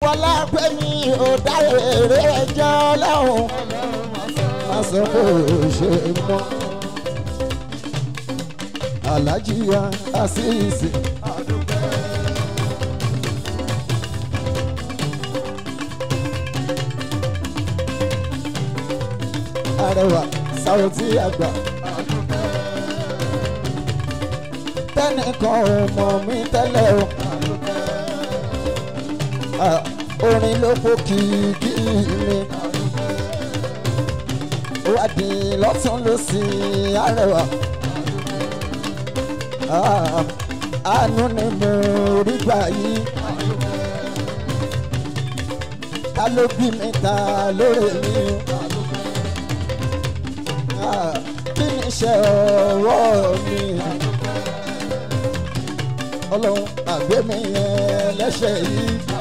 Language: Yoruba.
Wọlá pé mi ò dá èrè ẹjọ́ lọ́hùn. Má sọ pé ò ṣe mọ́. Àlájì Àṣìṣe. Arẹwà Sáwùtí àgbà. Tẹ́nìkan ò mọ̀ mí tẹ́lẹ̀ o. Orin ló kó kìkì mi. Wádìí lọ́tún ló sì arẹwà. Àánú ni mo rí gbà yìí. Ta ló bí mi, ta lóore mi? Kí ni iṣẹ́ ọwọ́ mi? Ọlọ́run àgbẹ̀ mi yẹn lẹ́sẹ̀ yìí.